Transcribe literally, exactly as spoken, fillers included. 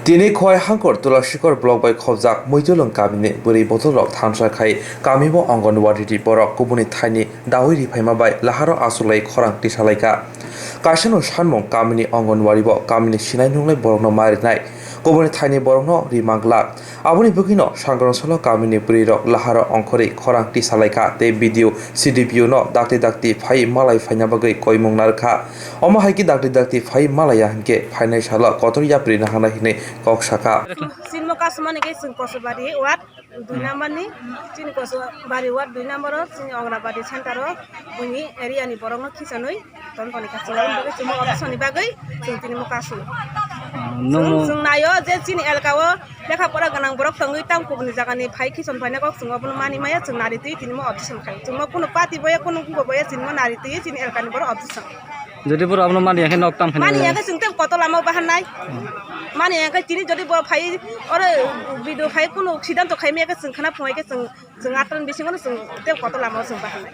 Tini Khowai Hangkor Tulashikhor block bai khobjak Muitulung kamini bwrwi bodolrok thansa khai kamio Anganwadi borok kubuni thaini dawi riphaima bai laharo achuklai khorang tisalaikha. Kaisano sanmung kamini Anganwadi bo kamini sinai nunglai borokno marinai, kubuni thaini borokno rimang glak. Aboni bwkhwino Sangrong Solo kamini bwrwirok laharo ongkhorwi khorang tisalaikha tei B D O, C D P O no dakti dakti phai malai phaina bagwi koimung narwkha. Omo hai khe dakti dakti phai malaiya hinkhe phainai salo kotor yapri naharnai hinwi kok sakha. Chini mo kasumani khe chwng Kosubari ward dui number ni, chini Kosubari ward dui number o chini Anganwadi center o buini area ni borok no khisanwi ton toni kha chwng aboni bagwi chwng mo audition ni bagwi chwng tini mo kasung. Chwng, chwng naio je chini elka o lekha pora gwnang borok tongwi tang kubuni jaga ni phai khisan phaina kok chwng obono mani maya chwng nari twi tini mo audition khai chwng mo kunu party boya kunu gubo boya chini mo nari twi chini elka ni borok audition. Jodi boro abono mani yakhe nok tam khe mani yakhe chwng tei koto lama o bahan nai. Mani yakhe chini jodi bo phai oro video phai kunu sidanto khai maya khe chwng khana phungai khe chwng chwng atron bisingo no chwng tei koto lama o chwng bahan nai.